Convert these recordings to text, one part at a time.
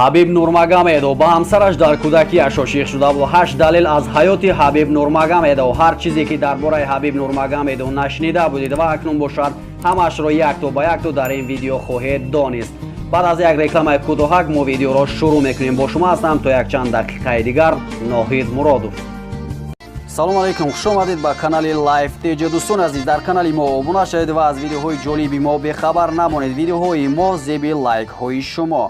Ҳабиб Нурмагомедов ба ҳамсараш дар кӯдакиаш ошиқ шуда буд. 8 далел аз ҳаёти Ҳабиб Нурмагомедов. Ҳар чизе ки дар бораи Ҳабиб Нурмагомедов нашнида будед ва акнун бошад, ҳамаашро якто ба якто дар ин видео хоҳед донист. Баъд аз як рекламаи кӯтоҳак мо видеоро шурӯъ мекунем. Бо шумо ҳастам то якчанд дақиқаи дигар Ноҳид Муродов. Салом алейкум, хуш омадед ба канали Life TJ. Дӯстони азиз, дар канали мо обуна шавед ва аз видеоҳои ҷолиби мо бехабар намонед. Видеоҳои мо зеби лайкҳои шумо.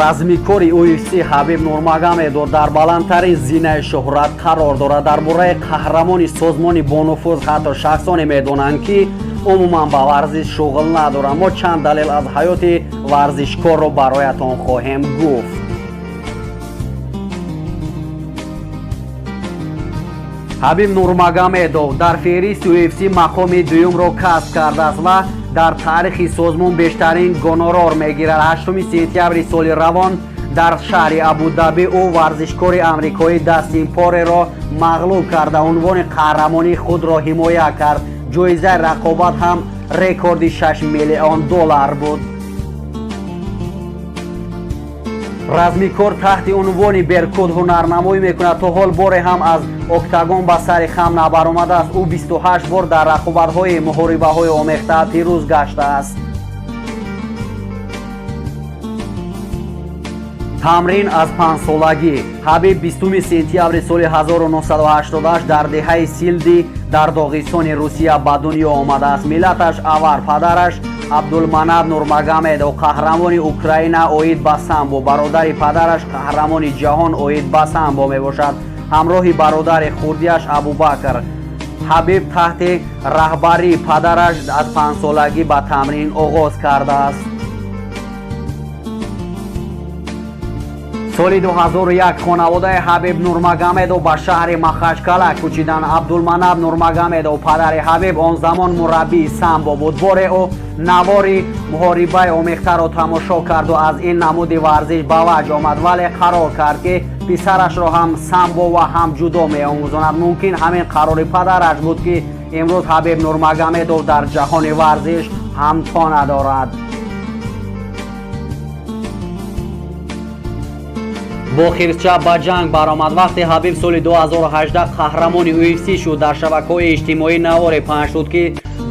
Размикори UFC Ҳабиб Нурмагомедов дар баландтарин зинаи шӯҳрат қарор дорад. Дар бораи қаҳрамони созмони бонуфуз ҳатто шахсоне медонанд, ки умуман ба варзиш шуғл надоранд. Мо чанд далел аз ҳаёти варзишкорро бароятон хоҳем гуфт. Ҳабиб Нурмагомедов дар феҳристи UFC мақоми дуюмро касб кардааст ва дар таърихи созмон бештарин гонорар мегирад. 8 сентябри соли равон дар шаҳри Абудаби ӯ варзишкори амрикоӣ Дастин Пореро мағлуб карда, унвони қаҳрамонии худро ҳимоя кард. Ҷоизаи рақобат ҳам рекорди 6 миллион доллар буд. Размикор таҳти унвони Беркут ҳунарнамоӣ мекунад. То ҳол боре ҳам аз октагон ба сари хам набаромадааст. Ӯ 28 бор дар рақобатҳои муҳорибаҳои омехта пирӯз гаштааст. Тамрин аз 5-солагӣ. Ҳабиб 20 сентябри соли 1988 дар деҳаи Силди дар Доғистони Русия ба дунё омадааст. Миллаташ авар. Падараш Абдулманаб Нурмагомедов қаҳрамони Украина оид ба самбо, бародари падараш қаҳрамони ҷаҳон оид ба самбо мебошад. Ҳамроҳи бародари хурдиаш Абубакр, Ҳабиб таҳти раҳбарии падараш аз 5-солагӣ ба тамрин оғоз кардааст. Соли 2001 хонаводаи Ҳабиб Нурмагомедов ба шаҳри Махачкала кӯчиданд. Абдулманаб Нурмагомедов, падари Ҳабиб, он замон мураббии самбо буд. Боре ӯ навори муҳорибаи омехтаро тамошо карду аз ин намуди варзиш ба ваҷд омад, вале қарор кард, ки писарашро ҳам самбо ва ҳам ҷудо меомӯзонад. Мумкин, ҳамин қарори падараш буд, ки имрӯз Ҳабиб Нурмагомедов дар ҷаҳони варзиш ҳамто надорад. Бо хирсча ба ҷанг баромад. Вақте Ҳабиб соли 2018 қаҳрамони UFC шуд, дар шабакаҳои иҷтимоӣ наворе паҳн шуд, ки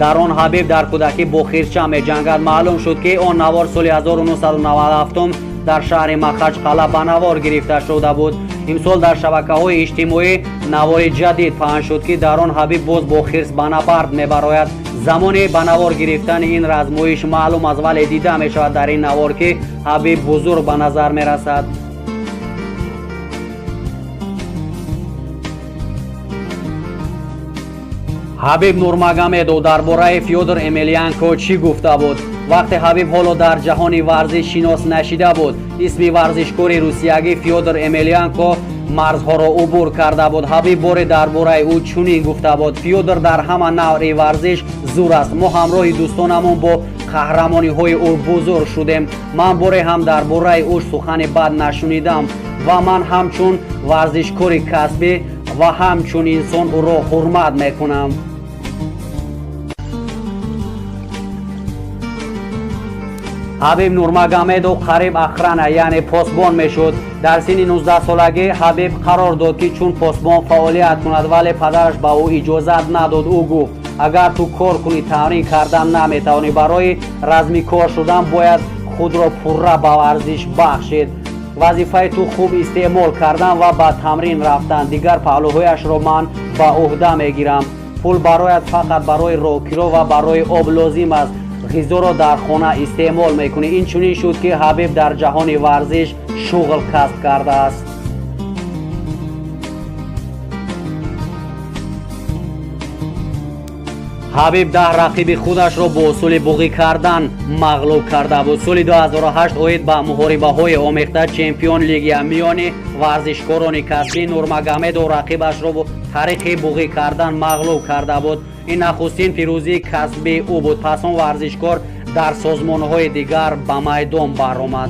дар он Ҳабиб дар кӯдакӣ бо хирсча меҷангад. Маълум шуд, ки он навор соли 1997 дар шаҳри Махачқала ба навор гирифта шуда буд. Имсол дар шабакаҳои иҷтимоӣ навори ҷадид паҳн шуд, ки дар он Ҳабиб боз бо хирс ба набард мебарояд. Замони ба навор гирифтани ин размоиш маълум аст, вале дида мешавад дар ин навор, ки Ҳабиб бузург ба назар мерасад. Ҳабиб Нурмагомедов дар бораи Фёдор Емельяненко чӣ гуфта буд? Вақте Ҳабиб ҳоло дар ҷаҳони варзиш шинос нашида буд, исми варзишкори русиягӣ Фёдор Емельяненко марзҳоро убур карда буд. Ҳабиб боре дар бораи ӯ чунин гуфта буд: «Фёдор дар ҳама навъи варзиш зур аст. Мо ҳамроҳи дӯстонамон бо қаҳрамониҳои ӯ бузург шудем. Ман боре ҳам дар бораи ӯ сухани бад нашунидам ва ман ҳамчун варзишкори касбӣ ва ҳамчун инсон ӯро ҳурмат мекунам». Ҳабиб Нурмагомедов қариб охрана, яъне посбон мешуд. Дар синни 19-солагӣ Ҳабиб қарор дод, ки чун посбон фаъолият кунад, вале падараш ба ӯ иҷозат надод. Ӯ гуфт: «Агар ту кор кунӣ, тамрин кардан наметавонӣ. Барои размикор шудан бояд худро пурра ба варзиш бахшид. Вазифаи ту хуб истеъмол кардан ва ба тамрин рафтан, дигар паҳлӯҳояшро ман ба ӯҳда мегирам. Пул барояд фақат барои роҳкиро ва барои об лозим аст. Ғизоро дар хона истеъмол мекунӣ». Ин чунин шуд, ки Ҳабиб дар ҷаҳони варзиш шуғл касб кардааст. Ҳабиб 10 рақиби худашро бо усули буғӣ кардан мағлуб карда буд. Соли 2008 оид ба муҳорибаҳои омехта чемпион лигия миёни варзишкорони касбӣ Нурмагомедов рақибашро бо тариқи буғӣ кардан мағлуб карда буд. Ин нахустин пирӯзии касбии ӯ буд. Пас он варзишкор дар созмонҳои дигар ба майдон баромад.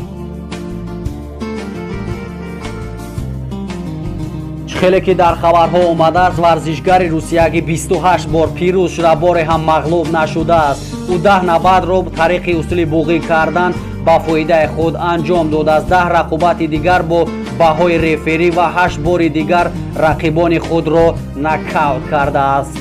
Хеле ки дар хабарҳо омадааст, варзишгари русиягӣ 28 бор пирӯз шуда, боре ҳам мағлуб нашудааст. Ӯ 10 набардро тариқи усули буғӣ кардан ба фоидаи худ анҷом додааст. 10 рақобати дигар бо баҳои реферӣ ва 8 бори дигар рақибони худро нокаут кардааст.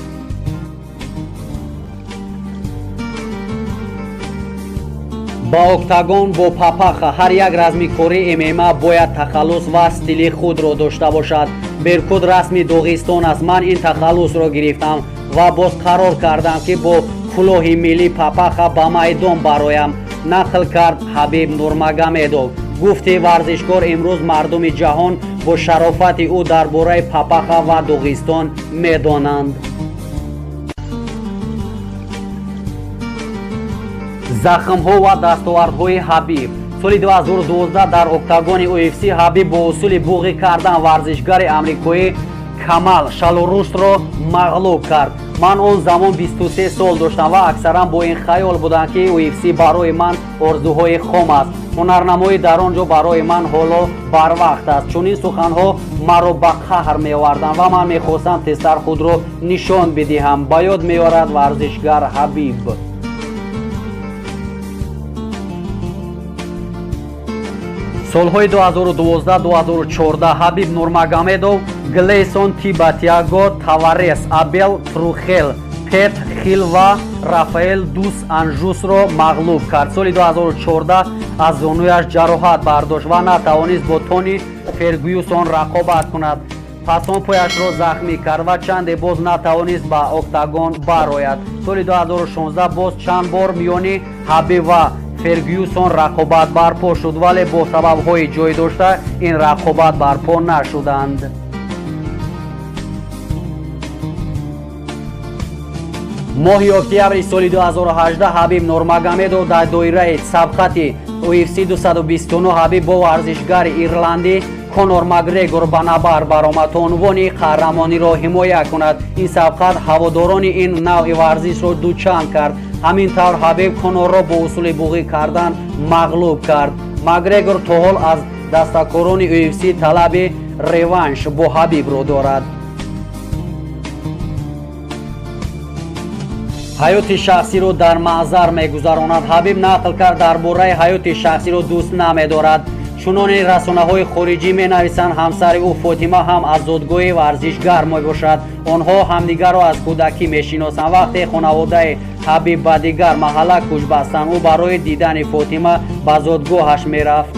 Ба октагон бо папаха ҳар як размикори ММА бояд тахаллус ва стили худро дошта бошад. Беркут расми Доғистон аст. Ман ин тахаллусро гирифтам ва боз қарор кардам, ки бо кулоҳи миллӣ папаха ба майдон бароям, нақл кард Ҳабиб Нурмагомедов. Гуфти варзишкор, имрӯз мардуми ҷаҳон бо шарофати ӯ дар бораи папаха ва Доғистон медонанд. Захмҳо ва дастовардҳои Ҳабиб. Соли 2012 дар октагони UFC Ҳабиб бо усули буғӣ кардан варзишгари амрикоӣ Камал Шалорушро мағлуб кард. Ман он замон 23 сол доштам ва аксаран бо ин хаёл будам, ки UFC барои ман орзуҳои хом аст. Ҳунарнамоӣ дар он ҷо барои ман ҳоло барвақт аст. Чунин суханҳо маро ба қаҳр меоварданд ва ман мехостам тезтар худро нишон бидиҳам, ба ёд меорад варзишгар Ҳабиб. Солҳои 2012-2014 Ҳабиб Нурмагомедов Глейсон Тиба, Тиаго Таварес, Абел Трухел, Пет Хил ва Рафаэл Дус Анжусро мағлуб кард. Соли 2014 аз зонуяш ҷароҳат бардошт ва натавонист бо Тони Фергюсон рақобат кунад. Пас он пояшро захмӣ кард ва чанде боз натавонист ба октагон барояд. Соли 2016 боз чанд бор миёни Ҳабиб ва Фергюсон рақобат барпо шуд, вале бо сабабҳои ҷой дошта ин рақобат барпо нашуданд. Моҳи октябри соли 2018 Ҳабиб Нурмагомедов дар доираи сабқати UFC 229 Ҳабиб бо варзишгари ирландӣ Конор Макгрегор ба набард баромад, то унвони қаҳрамониро ҳимоя кунад. Ин сабқат ҳаводорони ин навъи варзишро дучанд кард. Ҳамин тавр Ҳабиб Конорро бо усули буғӣ кардан мағлуб кард. Макгрегор то ҳол аз дастакорони UFC талаби реванш бо Ҳабибро дорад. Ҳаёти шахсиро дар маъзар мегузаронад. Ҳабиб нақл кард, дар бораи ҳаёти шахсиро дӯст намедорад. Чунони расонаҳои хориҷӣ менависанд, ҳамсари ӯ Фотима ҳам аз зодгоҳи варзишгар мебошад. Онҳо ҳамдигарро аз кӯдакӣ мешиносанд. Вақте хонаводаи Ҳабиб ба дигар маҳалла кӯч бастанд, ӯ барои дидани Фотима ба зодгоҳаш мерафт.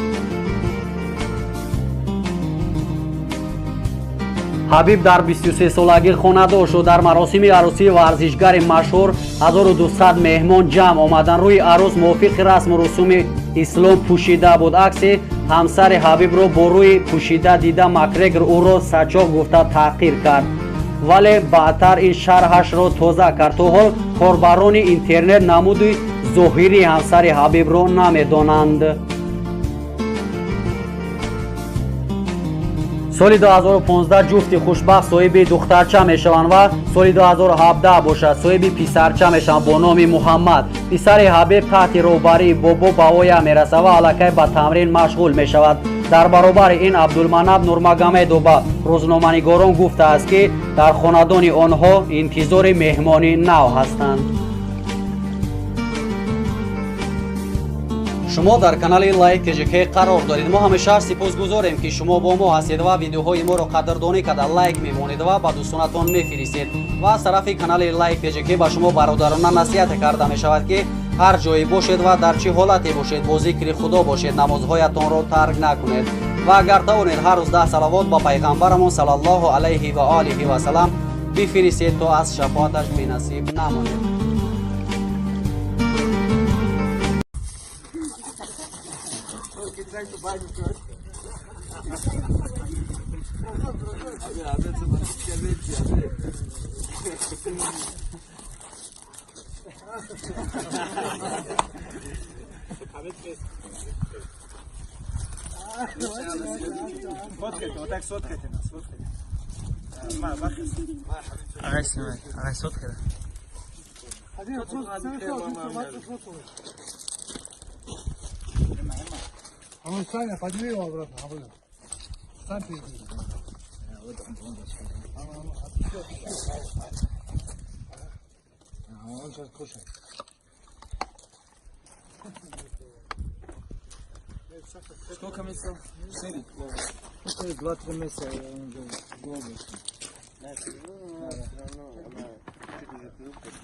Ҳабиб дар 23-солагӣ хонадор шуд. Дар маросими арӯсии варзишгари машҳур 1200 меҳмон ҷамъ омаданд. Рӯи арӯс мувофиқи расму русуми ислом пӯшида буд. Акси ҳамсари Ҳабибро бо рӯи пӯшида дида, Макгрегор ӯро сачоқ гуфта таҳқир кард, вале баъдтар ин шарҳашро тоза кард. То ҳол корбарони интернет намуди зоҳирии ҳамсари Ҳабибро намедонанд. Соли 2015 ҷуфти хушбахт соҳиби духтарча мешаванд ва соли 2017 бошад, соҳиби писарча мешаванд бо номи Муҳаммад. Писари Ҳабиб таҳти роҳбарии бобо ба воя мерасад ва аллакай ба тамрин машғул мешавад. Дар баробари ин Абдулманаб Нурмагомедов ба рӯзноманигорон гуфтааст, ки дар хонадони онҳо интизори меҳмони нав ҳастанд. Шумо дар канали Лайк ТЖК қарор доред. Мо ҳамеша сипосгузорем, ки шумо бо мо ҳастед ва видеоҳои моро қадрдонӣ карда лайк мемонед ва ба дӯстонатон мефиристед. Ва аз тарафи канали Лайк ТЖК ба шумо бародарона насиҳат карда мешавад, ки ҳар ҷое бошед ва дар чӣ ҳолате бошед, бо зикри Худо бошед, намозҳоятонро тарк накунед ва агар тавонед, ҳар рӯз 10 салавот ба пайғамбарамон саллаллоҳу алайҳи ва олиҳи васалам бифиристед, то аз шафоаташ бенасиб намонед. Сфоткайте, вот так сфоткайте нас, сфоткайте. Ағай снимай, ағай сфоткай. А ну, Саня, подними его обратно. А вот. Сам перейди. Он сейчас кушает. Сколько месяцев? Четыре. Ну, 2-3 месяца он уже в области. Все равно она чуть уже привыкла к